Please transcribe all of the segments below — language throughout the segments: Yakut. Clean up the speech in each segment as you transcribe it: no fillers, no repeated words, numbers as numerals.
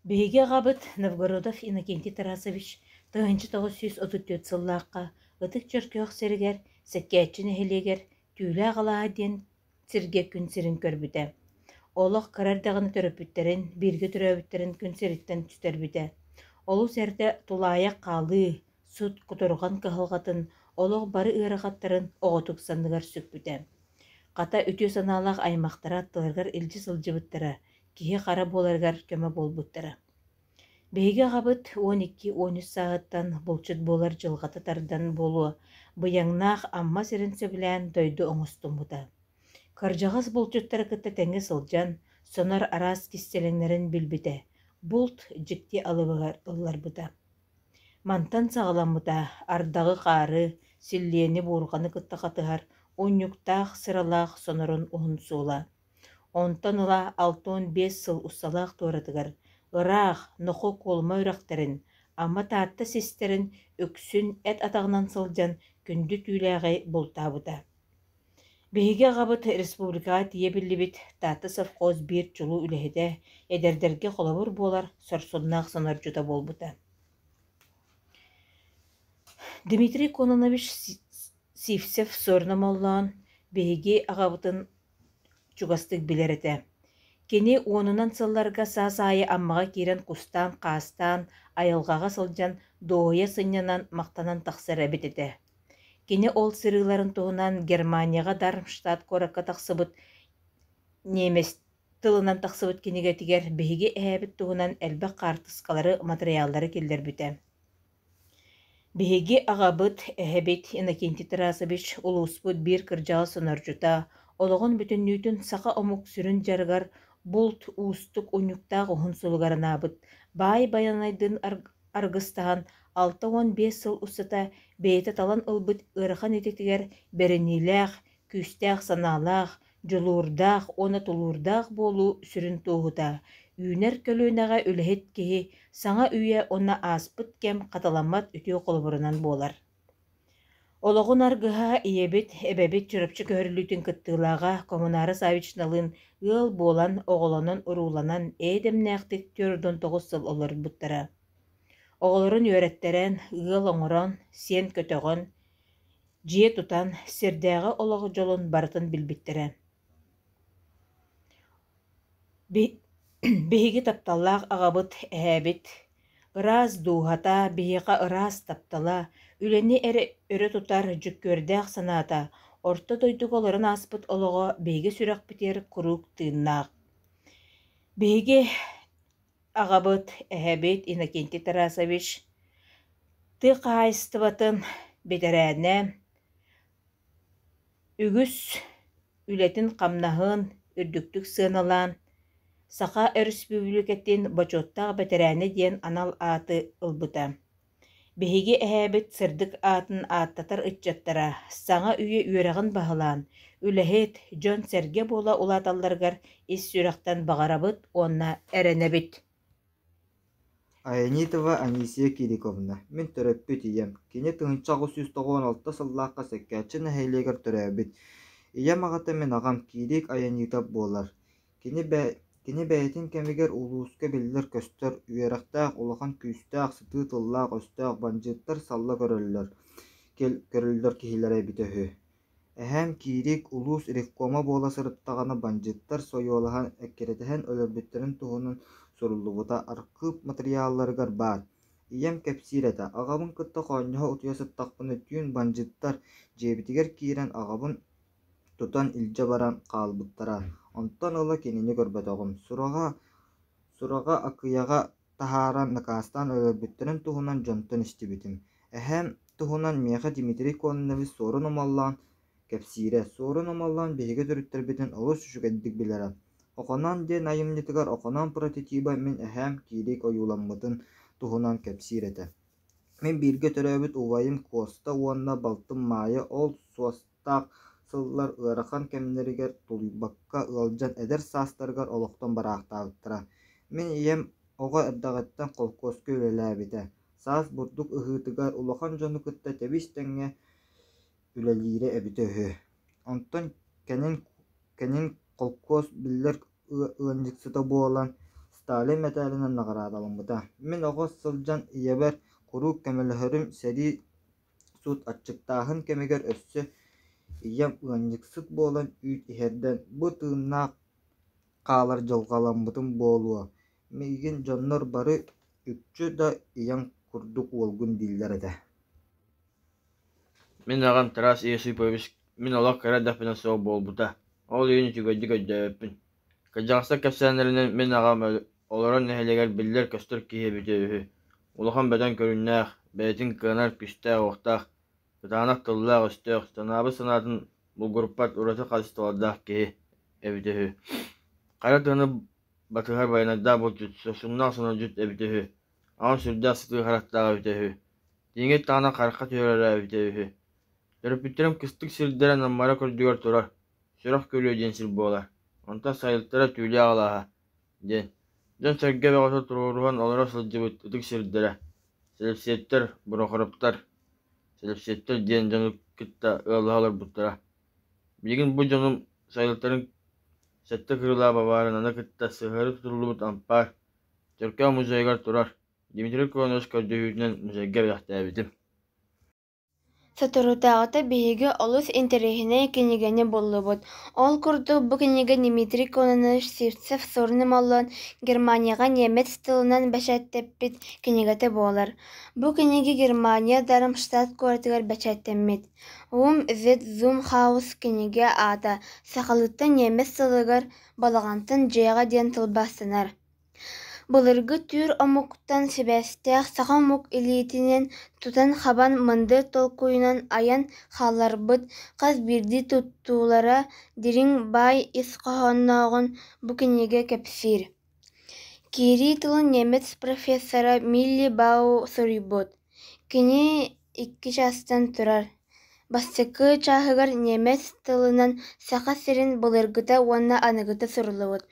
Биһиги аҕабыт Новгородов Иннокентий Тарасович 1934 сыллаахха Ытык Чөркөөх сиригэр Сэккээччи нэһилиэгэр Түүлээх алааһа диэн сиргэ күн сирин көрбүтэ. Олох кыра эрдэҕинэ төрөппүттэрин, бииргэ төрөөбүттэрин күн сириттэн сүтэрбитэ. Олус эрдэ тулаайах хаалыы, сут, кутурҕан кыһалҕатын, олох бары ыарахаттарын оҕотук санныгар сүкпүтэ. Хата үтүө санаалаах аймахтара аттыларыгар илдьэ сылдьыбыттара, киһи-хара буоларыгар көмө буолбуттара. Биһиги аҕабыт 12-13 сааһыттан булчут буолар дьылҕата тардан буолуо, быйаҥнаах Амма сирин сөбүлээн дойду оҥостуммута. Кырдьаҕас булчуттары кытта тэҥҥэ сылдьан, сонор араас кистэлэҥнэрин билбитэ, булт дьикти алыбыгар ылларбыта. Мантан саҕаламмыта ардаҕы-хаары, силлиэни-буурҕаны кытта хатыһар унньуктаах сыралаах сонорун уһун суола. Онтон ыла 65 сыл усталаах туоратыгар ыраах Ноху Куолума үрэхтэрин, Амма Таатта систэрин үксүн эт атаҕынан сылдьан күндү түүлээҕи бултаабыта. Биһиги аҕабыт республикаҕа тиийэ биллибит Таатта совхоз биир чулуу үлэһитэ, эдэрдэргэ холобур буолар сорсуннаах сонордьута буолбута. Дмитрий Кононович Сивцев Суорун Омоллоон биһиги аҕабытын чугастык билэр этэ. Кини уонунан сылларга саас аайы Аммаҕа киирэн кустаан-хаастаан, айылҕаҕа сылдьан, дуоһуйа сынньанан, махтанан тахсар эбит этэ. Кини ол сырыыларын туһунан Германияҕа Дармштадт куоракка тахсыбыт немец тылынан тахсыбыт кинигэтигэр биһиги эһээбит туһунан элбэх хаартыскалары, матырыйааллары киллэрбитэ. Биһиги аҕабыт, эһэбит Иннокентий Тарасович улууспут биир кырдьаҕас сонордьута, олоҕун бүтүннүүтүн саха омук сүрүн дьарыгар булт уустук унньуктаах уһун сылыгар анаабыт Баай Байанайдыын аргыстаһан 65 сыл устата бэйэтэ талан ылбыт ыарахан идэтигэр бэриниилээх, күүстээх санаалаах, дьулуурдаах уонна тулуурдаах буолуу сүрүн туоһута, үүнэр көлүөнэҕэ үлэһит киһи саҥа үйэ уонна ааспыт кэм хатыламмат үтүө холобурунан буолар. Олоҕун аргыһа ийэбит, эбэбит Чурапчы көһөрүллүүтүн кыттыылааҕа Коммунара Саввичналыын ыал буолан, оҕолонон-урууланан эйэ-дэмнээхтик 49 сыл олорбуттара. Оҕолорун үөрэттэрэн, ыал оҥорон, сиэн көтөҕөн, дьиэ тутан, сирдээҕи олох дьолун барытын билбиттэрэ. Биһиги тапталлаах аҕабыт, эһээбит ыраас дууһата, биһиэхэ ыраас таптала, үлэни эрэ өрө тутар дьүккүөрдээх санаата, орто дойдуга олорон ааспыт олоҕо биһиги сүрэхпитигэр куруук тыыннаах. Биһиги аҕабыт, эһэбит Иннокентий Тарасович тыа хаһаайыстыбатын бэтэрээнэ, үгүс үлэтин-хамнаһын үрдүктүк сыаналаан, Саха Өрөспүүбүлүкэтин бочуоттаах бэтэрээнэ диэн анал ааты ылбыта. Биһиги эһээбит сырдык аатын ааттатар ыччаттара саҥа үйэ үөрэҕин баһылаан, үлэһит, дьон-сэргэ буола улааталларыгар ис сүрэхтэн баҕарабыт уонна эрэнэбит. Аянитова Анисия Кириковна, мин төрөппүт ийэм. Кини 1896 сыллаахха Сэккээччи нэһилиэгэр төрөөбүт. Ийэм аҕата мин аҕам Кирик Аянитов буолар. Кини, кини бэйэтин кэмигэр улууска биллэр-көстөр, үөрэхтээх, улахан күүстээх, сытыы тыллаах-өстөөх бандьыыттар салла көрөллөр, көрөллөр киһилэрэ эбитэ үһү. Эһээм Киирик улуус ревкома буола сырыттаҕына бандьыыттар сойуолаһан эккирэтиһэн өлөрбүттэрин туһунан суруллубута архыып матырыйаалларыгар баар. Ийэм кэпсиир этэ, аҕабын кытта хоонньоһо утуйа сыттахпына түүн бандьыыттар дьиэбитигэр киирэн аҕабын тутан илдьэ баран хаалбыттара. Онтон ыла кинини көрбөтөҕүм. Сураҕа, сураҕа акыйаҕа таһааран накаастаан өлөрбүттэрин туһунан дьонтон истибитим. Эһээм туһунан миэхэ Дмитрий Кононович Суорун Омоллоон кэпсиирэ. Суорун Омоллоон биһиги төрүттэрбитин олус үчүгэйдик билэрэ. Охоноон диэн айымньытыгар Охоноон прототиба мин эһээм Киирик ойууламмытын туһунан кэпсиир этэ. Мин бииргэ төрөөбүт убайым Куоста уонна балтым Маайа ол суостаах сыллар ыарахан кэмнэригэр тулуйбакка ыалдьан эдэр саастарыгар олохтон бараахтаабыттара. Мин ийэм оҕо эрдэҕиттэн холкуоска үлэлээбитэ. Саас бурдук ыһыытыгар улахан дьону кытта тэбис-тэҥҥэ үлэлиирэ эбитэ үһү. Онтон кэнин, кэнин холкуос биллэр ыанньыксыта буолан Сталин мэтээлинэн наҕараадаламмыта. Мин оҕо сылдьан ийэбэр куруук көмөлөһөрүм, сэрии сут аччыктааһын кэмигэр өссө ийэм ыанньыксыт буолан үүт иһэрдэн, бу тыыннаах хаалар дьылҕаламмытым буолуо, миигин дьоннор бары үкчү да ийэҥ курдук уолгун дииллэр этэ. Мин аҕам Тарас Есипович мин олох кыра эрдэхпинэ суох буолбута, ол иһин үчүгэйдик өйдөөбөппүн. Кырдьаҕастар кэпсээннэринэн мин аҕам олорор нэһилиэгэр биллэр-көстөр киһи эбитэ үһү, улахан бөдөҥ көрүҥнээх, бэйэтин кыанар күүстээх-уохтаах, кытаанах тыллаах-өстөөх, санаабыт санаатын булгуруппат ураты хаачыстыбалардаах киһи эбитэ үһү. Хара тыаны батыһар байанайдаах булчут, сорсуннаах сонордьут эбитэ үһү, аҕам сүрдээх сытыы харахтаах эбитэ үһү, тииҥи даҕаны харахха түһэрэрэ эбитэ үһү. Төрөппүттэрим кыстык сирдэрэ Наммара көрдүгэр турар, Сүрэх Күрүө диэн сир буолар, онтон сайылыктара Түүлээх алааһа диэн, дьон-сэргэ бөҕөтө туруоруһан олоро сылдьыбыт ытык сирдэрэ, Сэлэпсиэттэр, Борохоровтар, Сэлэпсиэттэр диэн дьону кытта ыаллаһа олорбуттара. Билигин бу дьонум сайылыктарын сэттэ кырыылаах бабаарынаны кытта сыһыары тутуллубут ампаар Чөркөөх музейыгар турар, Дмитрий Кононович көрдөһүүтүнэн музейга бэлэхтээбитим. Соторутааҕыта биһиги олус интэриэһинэй кинигэни буллубут. Ол курдук бу кинигэ Дмитрий Кононович Сивцев-Суорун Омоллоон Германияҕа немец тылынан бэчээттэппит кинигэтэ буолар. Бу кинигэ Германия Дармштадт куоратыгар бэчээттэммит. «Ум зет зум хаус» кинигэ аата сахалыыттан немец тылыгар «Балаҕантан дьиэҕэ» диэн тылбаастанар. Былыргы түүр омуктан сибээстээх саха омук илиитинэн тутан-хабан мындыр толкуйунан айан хаалларбыт хас биирдии туттуулара дириҥ баай ис хоһооннооҕун бу кинигэ кэпсиир. Киирии тылын немец профессора Милли Бау суруйбут. Кини икки чаастан турар. Бастакы чааһыгар немец тылынан Саха сирин былыргыта уонна аныгыта суруллубут,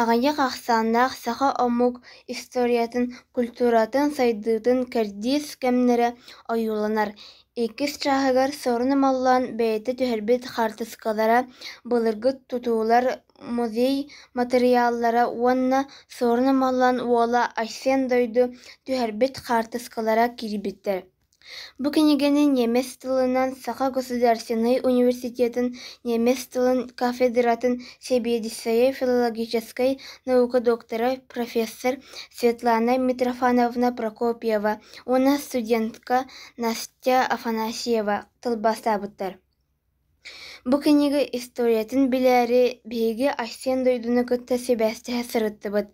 аҕыйах ахсааннаах саха омук историятын, культуратын сайдыытын кэрдиис кэмнэрэ ойууланар. Иккис чааһыгар Суорун Омоллоон бэйэтэ түһэрбит хаартыскалара, былыргы тутуулар, музей матырыйааллара уонна Суорун Омоллоон уола Айсен Дойду түһэрбит хаартыскалара киирбиттэр. Бу кинигэни немец тылынан Саха государственнай университетын немец тылын кафедратын сэбиэдиссэйэ, филологическай наука доктора, профессор Светлана Митрофановна Прокопьева уонна студентка Настя Афанасьева тылбаастаабыттар. Бу кинигэ историятын билээри биһиги Айсен Дойдуну кытта сибээстэһэ сырыттыбыт.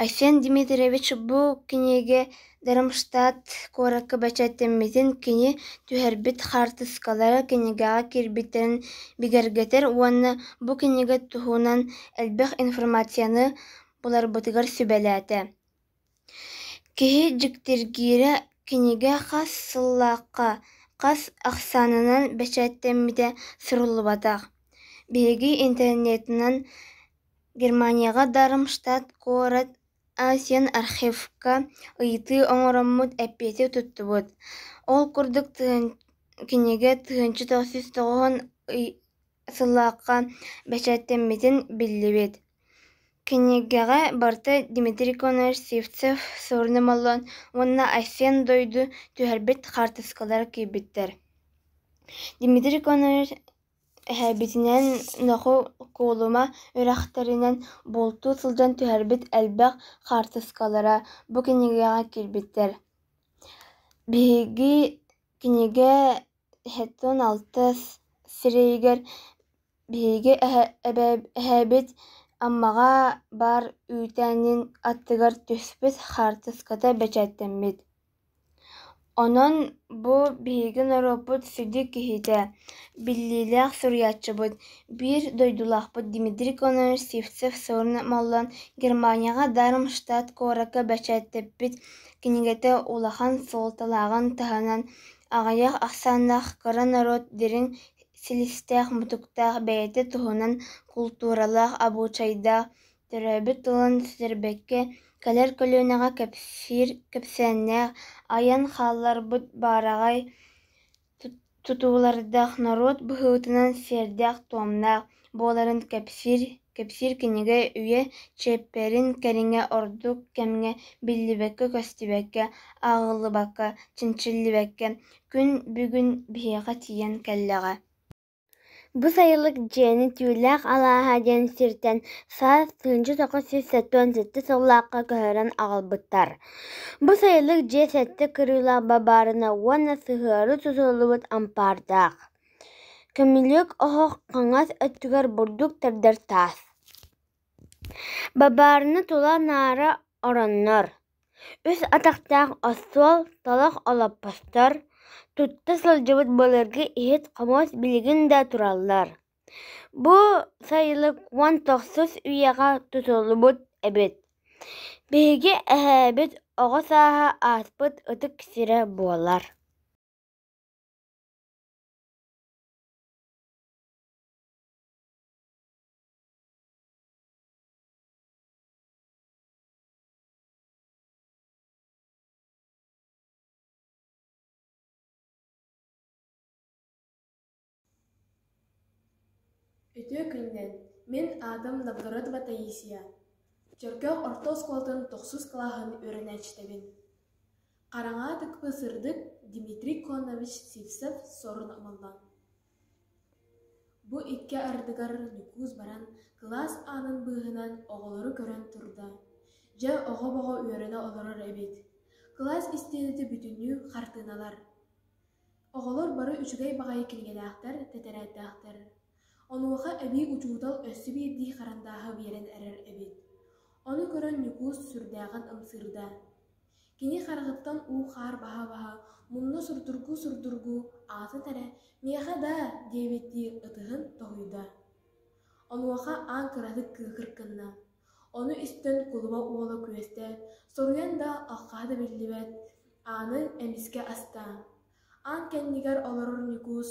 Айсен Дмитриевич бу кинигэ Дармштадт куоракка бэчээттэммитин кини түһэрбит хаартыскалара кинигэҕэ киирбиттэрин бигэргэтэр уонна бу кинигэ туһунан элбэх информацияны буларбытыгар сүбэлээтэ. Киһи дьиктиргиирэ кинигэ хас сыллаахха, хас ахсаанынан бэчээттэммитэ суруллубатах. Биһиги интернетинэн Германияҕа Дармштадт куорат Асиан архивка ыйытыы оҥороммут эппиэти туттубут. Ол курдук кинигэ 1990 сыллаахха бэчээттэммитин биллибит. Кинигэҕэ барыта Дмитрий Кононович Сивцев, Суорун Омоллоон уонна Айсен Дойду түһэрбит хаартыскалара киирбиттэр. Дмитрий Кононович эһээбитинэн Ноху Куолума үрэхтэринэн бултуу сылдьан түһэрбит элбэх хаартыскалара бу кинигэҕэ киирбиттэр. Биһиги кинигэ 76 сирэйигэр биһиги эһээбит Аммаҕа баар үүтээнин аттыгар түспүт хаартыската бэчээттэммит. Онон бу биһиги норуоппут сүдү киһитэ, биллиилээх суруйааччыбыт, биир дойдулаахпыт Дмитрий Кононович Сивцев-Суорун Омоллоон Германияҕа Дармштадт куоракка бэчээттэппит кинигэтэ улахан суолталааҕын таһынан, аҕыйах ахсааннаах кыра норуот дириҥ силистээх-мутуктаах бэйэтэ туһунан култууралаах, абыычайдаах, төрөөбүт тылын сүтэрбэккэ, кэлэр көлүөнэҕэ кэпсиир кэпсээннээх, айан хаалларбыт баараҕай тутуулардаах норуот быһыытынан сиэрдээх-туомнаах буоларын кэпсиир. кэпсиир кинигэ үйэ чиэппэрин кэриҥэ ордук кэмҥэ биллибэккэ-көстүбэккэ, ааҕыллыбакка, чинчиллибэккэ күн бүгүн биһиэхэ тиийэн кэллэҕэ. Бу сайылык дьиэни Түүлээх алааһа диэн сиртэн саас 1977 сыллаахха көһөрөн аҕалбыттар. Бу сайылык дьиэ сэттэ кырыылаах бабаарына уонна сыһыары тутуллубут ампаардаах. Көмүлүөк оһох хаҥас өттүгэр бурдук тардар таас. Бабаарына тула наара ороннор, үс атахтаах остуол, талах олоппостор, тутта сылдьыбыт былыргы иһит-хомуос билигин да тураллар. Бу сайылык 19-ус үйэҕэ тутуллубут эбит. Биһиги эһээбит оҕо сааһа ааспыт ытык сирэ буолар. Үтүө күнүнэн! Мин аатым Новгородова Таисия. Чөркөөх орто оскуолатын тохсус кылааһын үөрэнээччитэбин. Хараҥа тыкпы сырдык Дмитрий Конович Сивцев Суорун Омоллоон. Бу икки ардыгар Ньукуус баран, кылаас аанын быыһынан оҕолору көрөн турда. Дьэ, оҕо-боҕо үөрэнэ олорор эбит. Кылаас истиэнэтэ бүтүннүү хартыыналар. Оҕолор бары үчүгэй баҕайы кинигэлээхтэр, тэтэрээттээхтэр. Онуоха эбии учуутал өссө биирдии харандааһы биэрэн эрэр эбит. Ону көрөн Ньукуус сүрдээҕин ымсыырда. Кини хараҕыттан уу-хаар баһа-баһа, мунна сурдургуу-сурдургуу аатын эрэ «Миэхэ даа» диэбиттии ытыһын тоһуйда. Онуоха аан кыратык кыыкыр гынна. Ону истэн кулуба уола күөстэ, соруйан да алҕаһа да биллибэт, ааны эмискэ аста. Аан кэннигэр олорор Ньукуус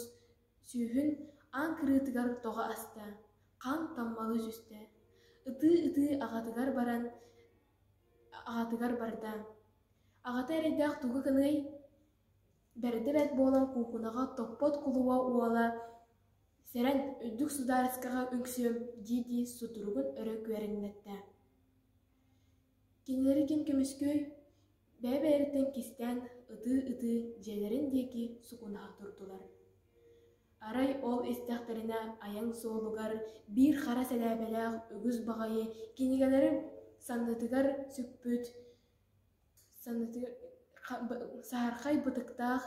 сүүһүн аан кырыытыгар тоҕо аста, хаан таммалыы түстэ. Ытыы-ытыы аҕатыгар баран аҕатыгар барда. Аҕата эрэйдээх тугу гыныай? Бэрдэ бэрт буолан куукунаҕа топпот кулуба уола «Сэрэн, үрдүк судаарыскаҕа үҥсүөм» дии-дии сутуругун өрө күөрэҥнэттэ. Кинилэри ким көмүскүөй? Бэйэ-бэйэлэриттэн кистээн ытыы-ытыы дьиэлэрин диэки сукунаһа турдулар. Арай ол истэхтэринэ айан суолугар биир хара сэлээпэлээх үгүс баҕайы кинигэлэри саннытыгар сүкпүт саннытыгар саһархай бытыктаах,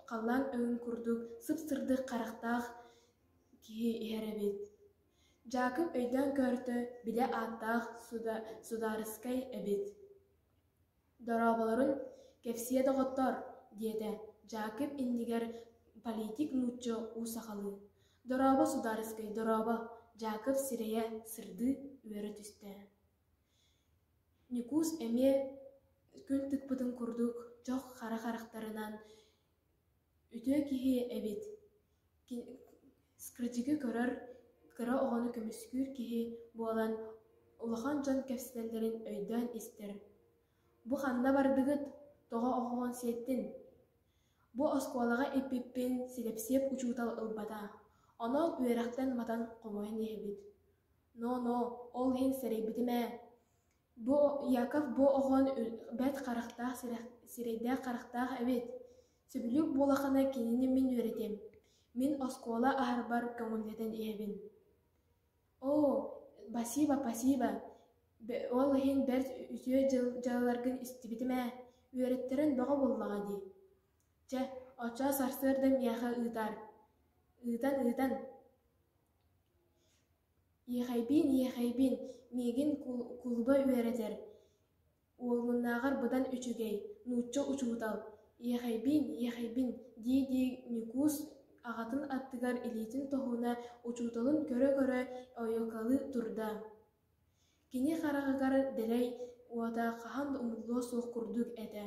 халлаан өҥүн курдук сып-сырдык харахтаах киһи иһэр эбит. Дьаакып өйдөөн көртө, билэ ааттаах судаарыскай эбит. «Дорооболорун, кэпсиэ доҕоттоор» диэтэ Дьаакып иннигэр политик нуучча уу сахалыы: «Дорообо, судаарыскай, дорообо!» Дьаакып сирэйэ сырдыы үөрэ түстэ. Ньукуус эмиэ күн тыкпытын курдук чох хара харахтарынан үтүө киһи эбит, скрытигы көрөр, кыра оҕону көмүскүүр киһи буолан улахан дьон кэпсэтэллэрин өйдөөн истэр: «Бу ханна бардыгыт, тоҕо оҕоҕун сиэттин? Бу оскуолаҕа иппиппин Силэпсиэп учуутал ылбата, онон үөрэхтэн матан хомойон иһэбит. Но-но, ол иһин сэрэйбитим ээ. Бу Яков бу оҕон бэрт харахтаах сирэйдээх харахтаах эбит. Сөбүлүүр буоллаххына кинини мин үөрэтиэм. Мин оскуола аһарбар көҥүллэтэн иһэбин. Оо, спасибо, спасибо. Ол иһин бэрт үтүө дьыалаларгын истибитим ээ. Үөрэттэрэн бөҕө буоллаҕа дии. Чэ, оччоо сарсыарда миэхэ ыытаар. Ыытан-ыытан Иэхэйбиин, иэхэйбиин, миигин кулуба үөрэтэр, уолуннааҕар быдан үчүгэй, нуучча учуутал, иэхэйбиин, иэхэйбин дии-дии Ньукуус аҕатын аттыгар илиитин тоһуна учууталын көрө-көрө ойуокалыы турда. Кини хараҕыгар дэлэй уота хаһан да умуллуо суох курдук этэ.